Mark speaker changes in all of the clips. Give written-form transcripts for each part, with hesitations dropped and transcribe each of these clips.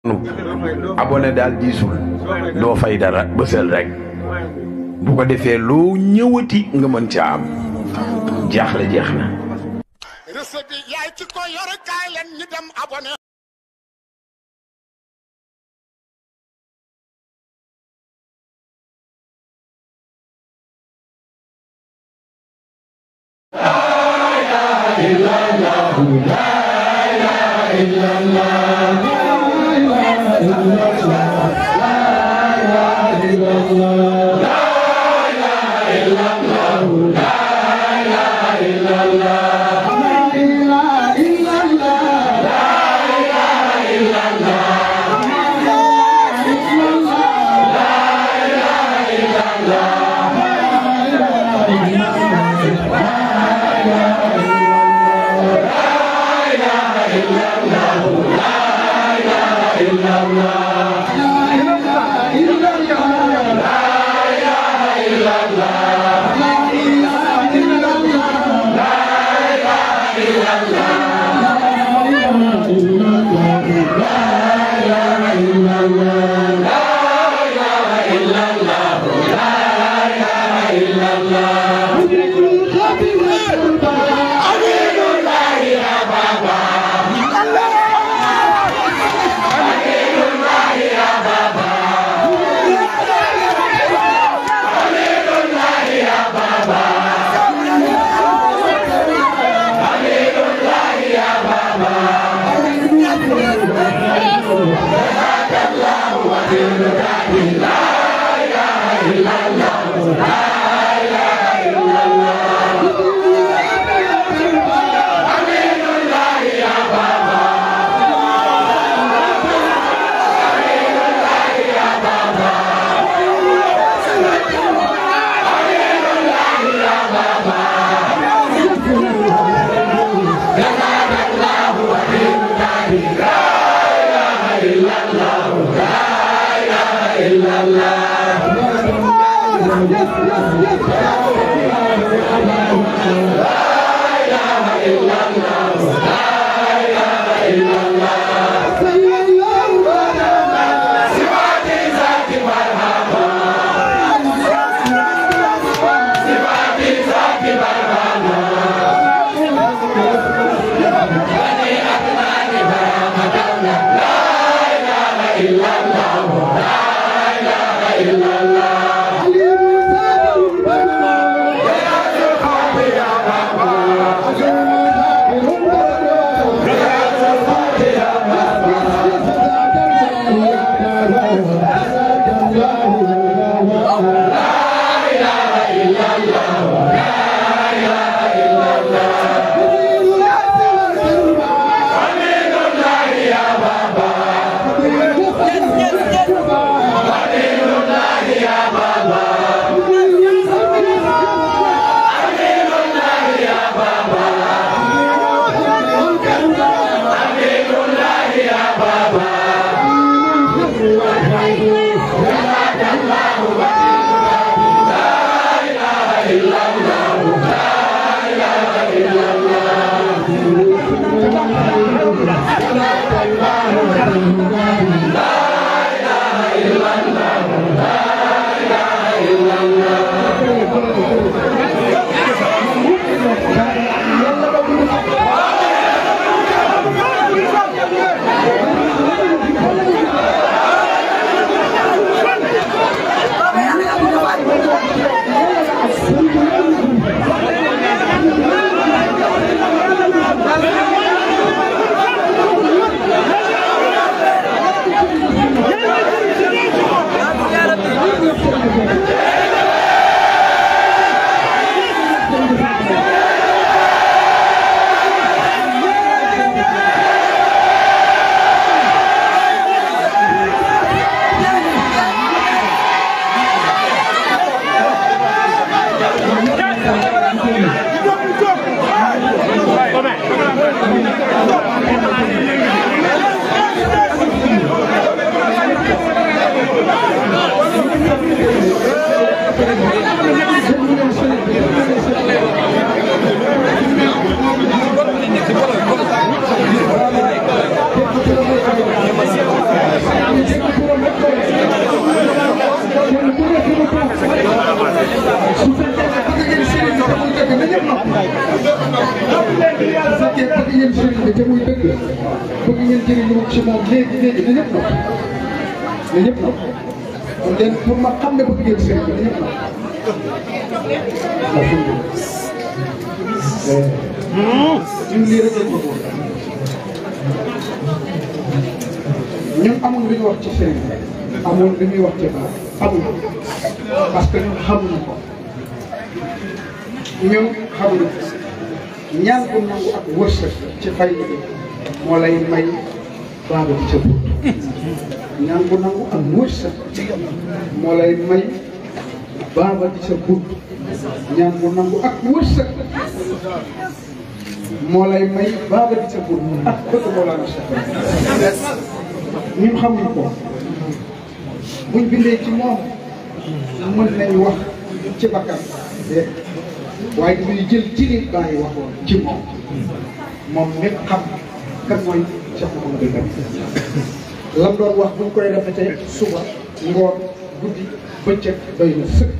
Speaker 1: abonné daal diisul doo fay dara bësal rek bu ko defee loo ñëwati nga mën ca am jaaxle jeex na.
Speaker 2: recette bi yaay ci ko yore kaay leen ñu dem abonné.
Speaker 3: Yeah. jëriñu ci moom léegi na ñëpp na kon leen pour ma xam ne bëgg ngeen sëriñ bi na ñëpp ñun lii rek lañ bëggoon ñun amul lu ñu wax ci sëriñ bi amul lu ñuy wax ci baax amul parce que ñun xamuñu ko ñaan bu nangu ak wërsëg ci fay bi moo lay may baaba di ca bunt ñaan bu nangu ak wërsëg moo lay may baaba di ca bunt ñaan bu nangu ak wërsëg moo lay may baaba di ca bunt ak bëgg Mawlana Cheikh ñun xamuñu ko buñ bindee ci moom mën nañu wax ci bakkan waaye dañuy jël ci li bàyyi waxoon ci moom ñëpp xam kan mooy Cheikh Mouhamadou Bamba lam doon wax buñ koy répété suba ngoon guddi bëccëg doy na sëkk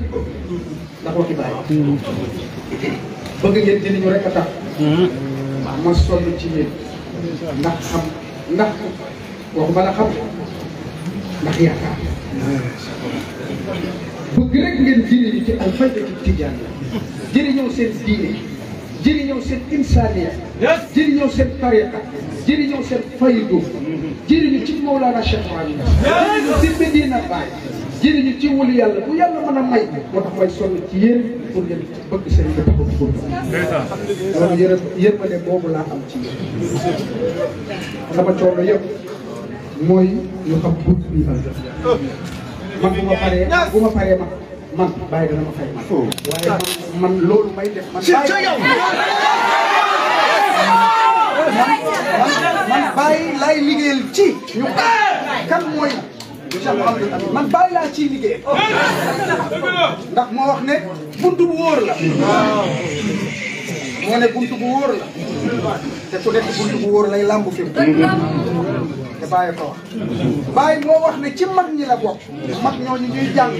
Speaker 3: ndax waxi bàyyi bëgg ngeen jëriñu rek a tax ma sonn ci yéen ndax xam ndax waxuma la xam ndax yaakaar bëgg rek ngeen jëriñu ci al faydatu tijaan jëriñoo seen diine jëriñoo seen insaniya jëriñoo seen tariqa jëriñoo seen faydu jëriñu ci Mawlana Cheikh Ibrahim jëriñu ci Medina Baye jëriñu ci wulu yàlla bu yàlla mën a may moo tax may sonn ci yéen pour ngeen bëgg seen dëkk ba bëgg loolu yërmande boobu laa am ci yéen sama coono yëpp mooy ñu xam bunt bi man bu ma paree man bàyyi dana ma fay waaye man loolu may def man bàyyi laay liggéeyal ci ñu kan mooy Cheikh Mouhamadou Amine man bàyyi laa ciy liggéey ndax moo wax ne buntu bu wóor la moo ne buntu bu wóor la te ku nekk buntu bu wóor lay làmb fi te bàyyi ko wax bàyyi moo wax ne ci mag ñi la bokk mag ñooñu ñuy jàng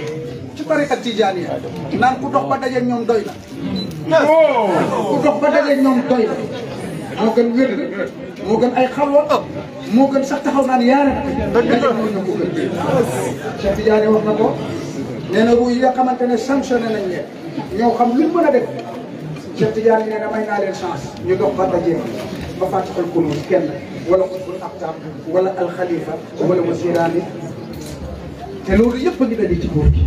Speaker 3: ci tariqa tijaaniya naan ku dox ba dajeeg ñoom doy na ku dox ba dajeeg ñoom doy na moo gën wér moo gën ay xalwa moo gën sax taxaw naan yaara dajeeg ñoom ñoo ko gën Cheikh Tidiane wax na ko nee na bu yi nga xamante ne sanctionné nañ leen ñoo xam luñ mën a def Cheikh Tidiane nee na may naa leen chance ñu dox ba dajeeg ba Fatihul Kunuz kenn wala Qutbul Aqtab wala alxalifa wala wasiraani te loolu yëpp a ngi daje ci góor gi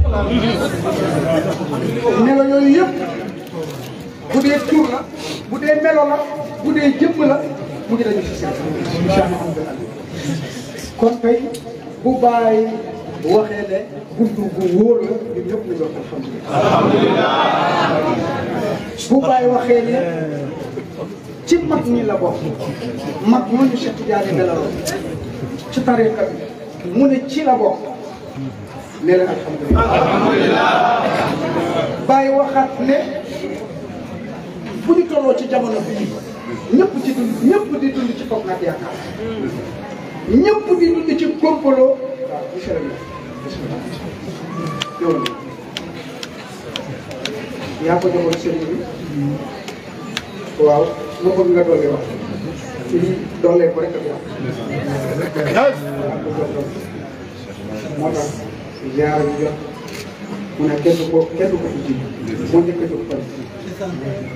Speaker 3: melo yooyu yëpp bu dee tur la bu dee melo la bu dee jëmm la mu ngi daje ci seen incha allah kon tey bu Baye waxee ne buntu bu wóor la ñun ñëpp ñu doon alhamdulilah bu Baye waxee ne ci mag ñi la bokk mag ñooñu Cheikh Tidiane melaloon ci tariqa bi mu ne ci la bokk ne leen alhamdulilah Baye waxaat ne bu ñu tolloo ci jamono bii ñëpp di dund ci foog naat yaakaar ñëpp di dund ci kompaloo waaw bisimilah yow yaa ko joxoon sëriñ bi waaw ma bëgg nga dolli wax fii doolee ko rek ak yow moo tax ziar bi jot mu ne kenn ko fi ji moo njëkk a jóg fan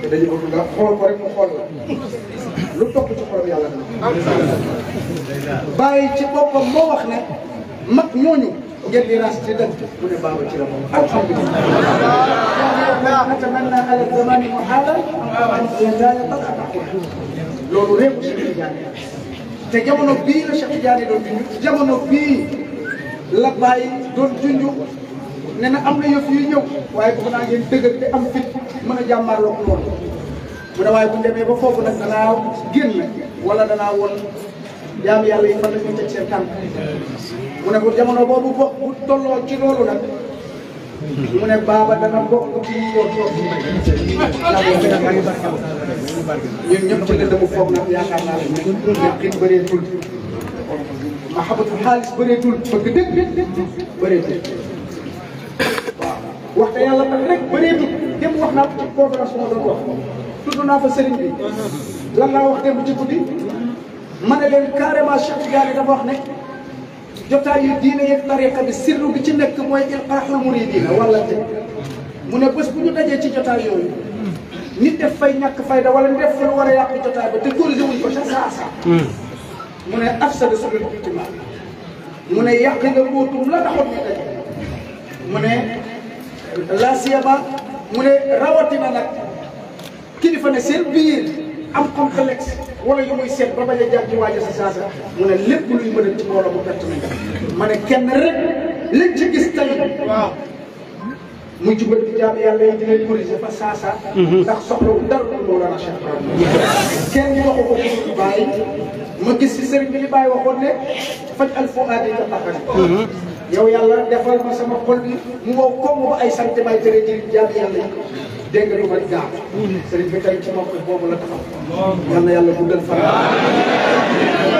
Speaker 3: te dañu bëgg nga xool ko rek mu xool la lu topp ci xolam yàlla na bàyyi ci boppam moo wax ne mag ñooñu ngeen di ras ci dëkk mu ne baaba ci la moom alhamdulilah natamanna ala zamani muhaala loolu réew Cheikh Tidiane te jamono bii la Cheikh Tidiane doon junj jamono bii la Baye doon junj ne na am na yëf yu ñëw waaye bëgg naa ngeen dëgër te am fit mën a jàmmarloo ko loolu mu ne waaye bu demee ba foofu nag danaa génn wala danaa won jaam yàlla yi fan la ñuy teg seen tànk mu ne bu jamono boobu bokk bu tolloo ci loolu nag mu ne baaba dana bokk ci yoon ñun ñëpp ci lëndëmu foog nag yaakaar naa ne xiin bëreetul mahabatu xaalis bëreetul bëgg dëgg bëreetul waaw waxte yàlla tax rek bëreetul dem wax naa ko ci conférence ma doon wax tudd naa fa sëriñ bi lan laa wax démb ci guddi ma ne leen carrément Cheikh Tidiane dafa wax ne jotaay yu diine yeeg tariqa bi sirru bi ci nekk mooy ilqaaxul muridina wala te mu ne bés bu ñu dajee ci jotaay yooyu nit def fay ñàkk fayda wala nit def fa lu war a yàq jotaay ba te corrigé wuñ ko ca saasa mu ne afsada sulul ijtimaa mu ne yàq nga mbootum la taxoon ñu daje mu ne la siyama mu ne rawatina nag kilifa ne seen biir am complexe wala yu muy seet ba bañ a jaar ci waaja sa saasa mu ne lépp luy mën a ci mbooloo mu perte nañ ma ne kenn rek lañ ci gis tey waaw muy jubal di jaam yàlla yi di leen corriger fa saasa ndax soxla dara du Mawlana Cheikh Ibrahima kenn waxu ko pour bàyyi ma gis si sëriñ bi li bàyyi waxoon ne faj al fuaadi ka taxani yow yàlla defal ma sama xol bi mu wow comme ba ay sant may tere jëriñ jaam yàlla yi dégg nga lu ma gaaw sëriñ bi tey ci moom boobu la taxaw yal na yàlla guddal fan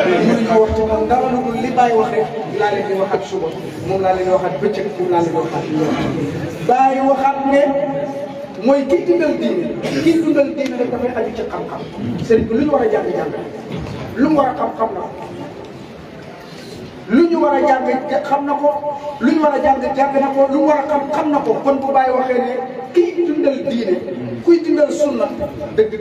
Speaker 3: mënuñoo wax ci moom dara lu dul li bàyyi wax rek laa leen di waxaat suba moom laa leen di waxaat bëccëg moom laa leen di waxaat bàyyi waxaat ne mooy kii dundal diine rek dafay aju ci xam-xam sëriñ bi lu ñu war a jàng lu mu war a xam-xam na lu ñu war a jàng xam na ko lu ñu war a jàng na ko lu mu war a xam na ko kon bu bàyyi waxee ne kii dundal diine kuy dundal sunna dëgg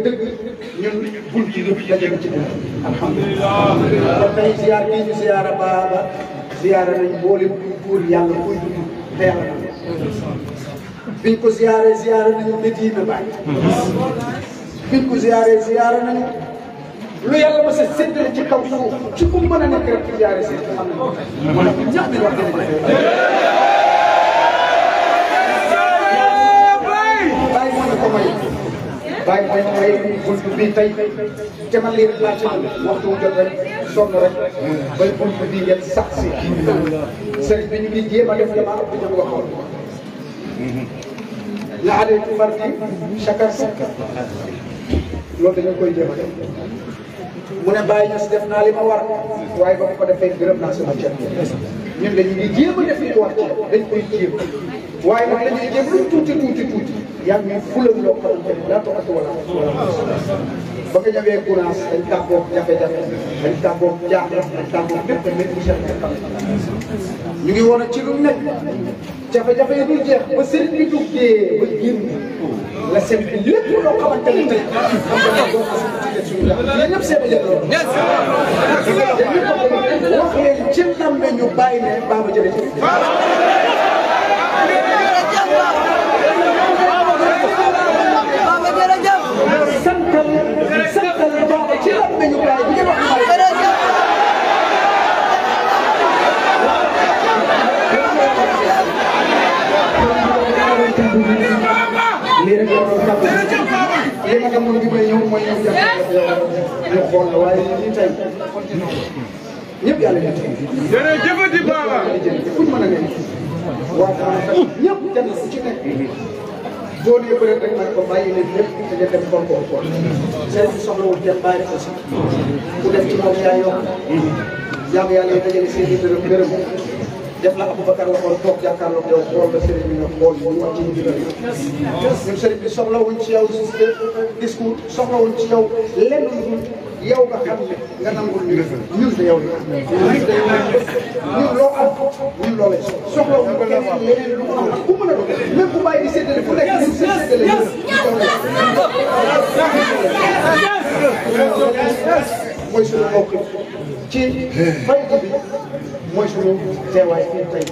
Speaker 3: ñun bul ci lépp daje ci dund alhamdulilah kon tey ziar bii ñu ziara baaba ziara nañ boole buur yàlla kuy dund te yàlla na biñ ko ziara nañu Medina Baye biñ ko ziara nañu lu yàlla mos a séddale ci kaw suuf ci ku mën a nekk rek ci ziara si xam nañ ko moo tax ñëpp nañ wax bàyyi mooy may bunt bi tey te man lii rek laa ci waxtu wu jot rek sonn rek bay bunt bi ngeen sax si sëriñ bi ñu ngi jéem a def dama ëpp ñu waxoon la alaytu fardi chakar loolu dañu koy jéem a def mu ne bàyyi ñu si def naa li ma war waaye ba ma ko defee gërëm naa sama cër ñun dañu ngi jéem a def li war ci dañ koy jéem waaye nag dañuy jéem lu tuuti yaa ngi fulal loo xamante ni daa toog wala ba nga ñëwee Gunaas dañ tàggoog jafe-jafe dañ tàggoog jaaxle dañ tàggoog lépp lépp lu xam ñu ngi woon ci lu nekk jafe-jafe yi dul jeex ba sëriñ bi duggee ba génn la seen bi lépp loo xamante ne tey xam nga doo ko suñu jafe yéen ñëpp seen jël loolu wax leen ci ndam ne ñu bàyyi ne Baba jërëjëf santal Baba ci ndam ne ñu bàyyi bi ngeen wax lii rek li ma demoon bi may ñëw mooy ñëw ñu xool la waaye lii tey ñëpp yàlla ñu tey.
Speaker 4: jërëjëfati Baba.
Speaker 3: fu ñu mën a nekk waaw ñëpp kenn ku ci nekk boo dee bëre rek nag ko bàyyi leen lépp te nga dem xool ko xool seen bi soxlawul kenn bàyyi ko sax ku def ci moom yaa yokk jaamu yàlla yi dajale seen i dërëm gërëm def la Aboubacar waxoon toog jàkkaarloog yow xool la sëriñ bi nga xool ñu wax ci ndigal ñun sëriñ bi soxlawuñ ci yow discours soxlawuñ ci yow lenn lu dul yow nga xam ne nga nangul ñu ñun de yow la ñun loo am ñun loo lay soxlawuñ ko leneen lu mu am ku mën a doon même bu bàyyi di séddale fu nekk ñun seen séddale mooy suñu mbokk ci fayda bi mooy suñu teewaay fii tey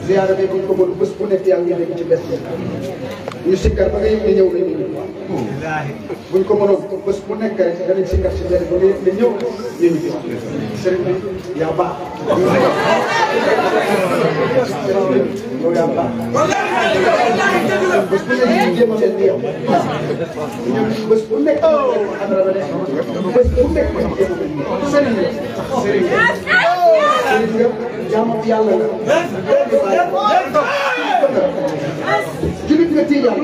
Speaker 3: ziyaara bi buñ ko mën bés bu nekk yaa ngi nekk ci bés ñu sikkar ba nga yëg ne ñëw nañu buñ ko mënoon bés bu nekk rek danañ sikkar si benn ba nga yëg ne ñëw ñu ngi fi sëriñ bi yaa baax loolu yaa baax bés bu nekk ñu jéem a mel ni yow bés bu nekk bés bu nekk sëriñ sëriñ jaamu yàlla la julit nga tiijaan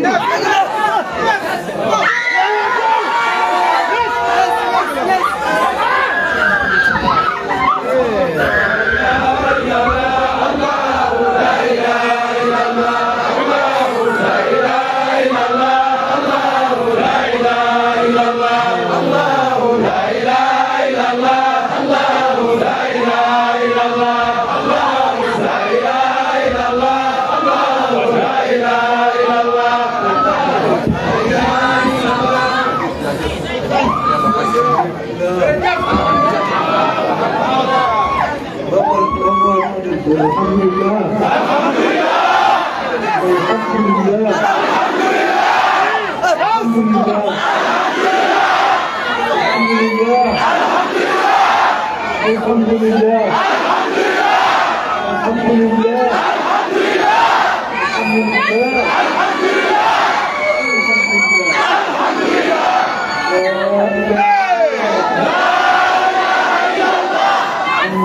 Speaker 4: Allah
Speaker 3: والحمد لله الحمد لله الحمد لله الحمد لله الحمد لله الحمد لله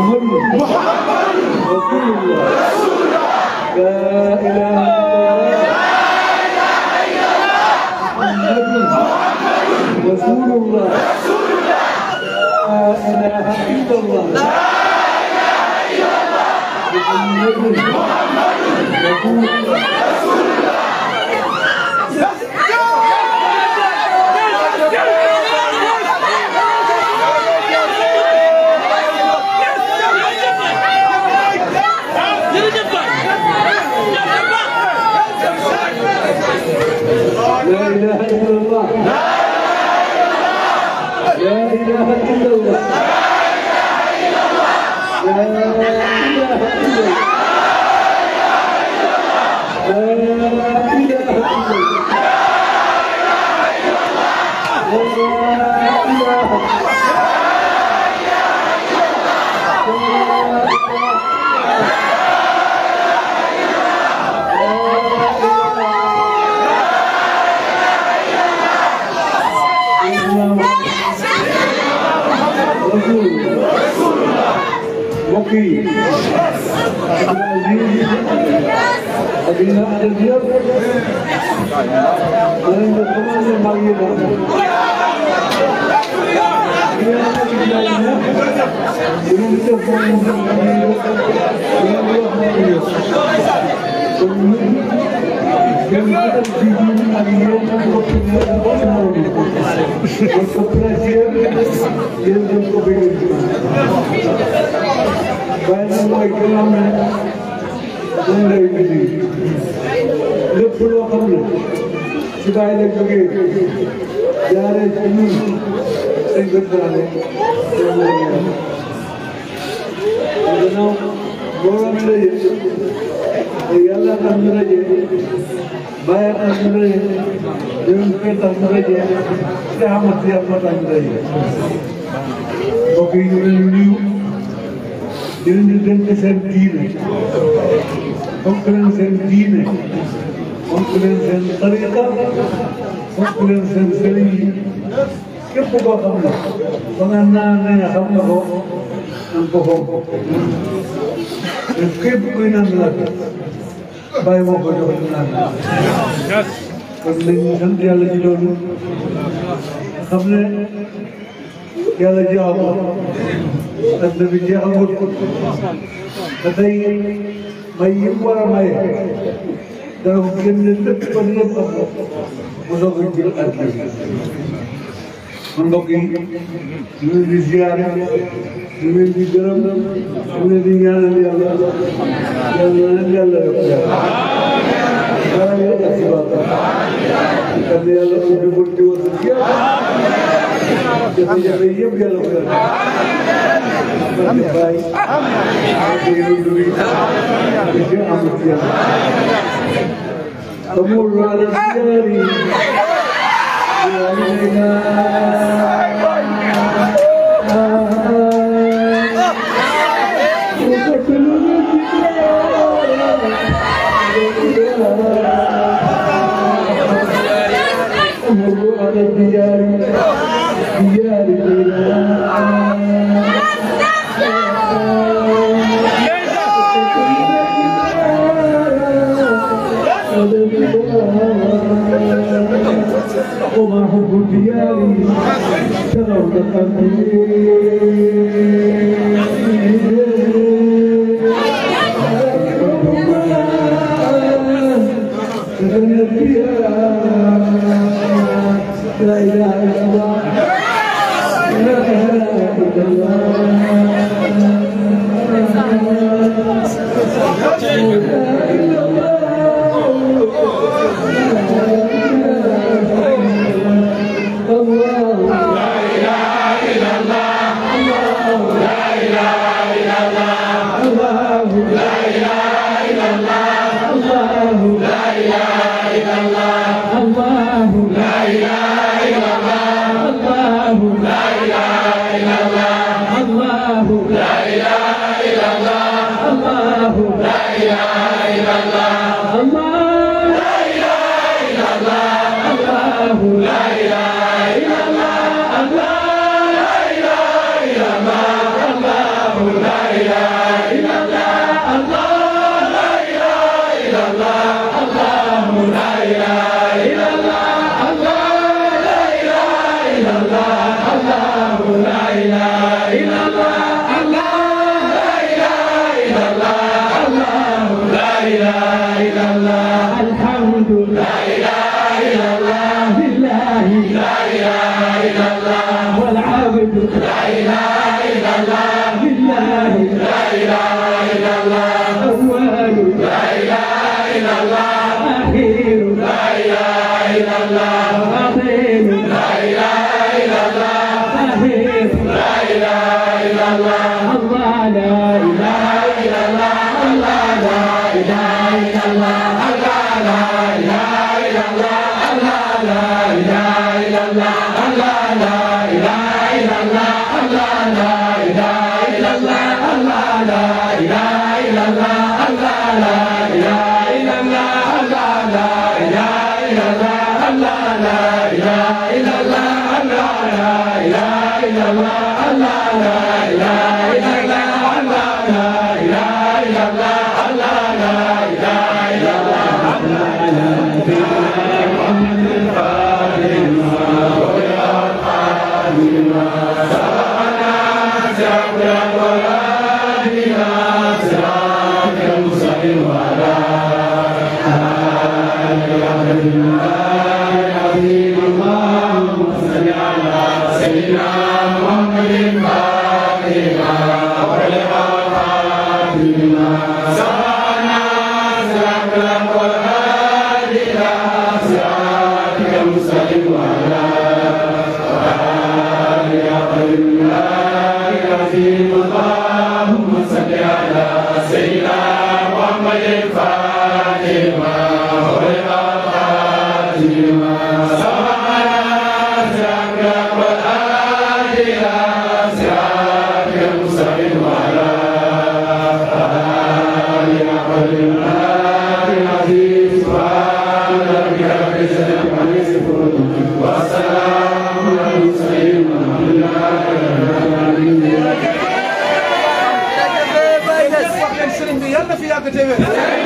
Speaker 3: محمد رسول الله لا إله إلا الله محمد رسول الله لا إله إلا الله محمد رسول الله لا إله إلا الله لا إله إلا الله لا إله إلا الله لا إله إلا الله وكيل العزيز أبينا الأبيض ولن تكون المعيدة ولن تكون Baik Allah ikram mulai ini. Lepas kamu sudah ada juga jari ini segera Karena orang ini, Allah kamu ini, baik kamu ini, jangan kita kamu ini, selamat siapa kamu ini. Oke ini. Dinin sen diine, onkulen sen diine, onkulen sen tariqa, onkulen sen sëriñ, képp koo xam ne ba nga naan xam nga ko am ko fonk. Képp kuy naan la bàyyi moo ko jox naan. Kon nañu sant yàlla ci loolu xam ne yàlla jeexal النبي جاء لدي من يمر ماء لو كان تكبر يبقى وزوج بالأكل من بقي من الزيارة من الجرم من الديانة يلا يلا يلا لا يأسباب كان يلا يقول جوزك jadi يبقى له baik, تمر على الديار تمر على الديار وما حب دياري شغل قلبي لا إله إلا الله لا إله إلا الله لا Yalla fi yàgg te wér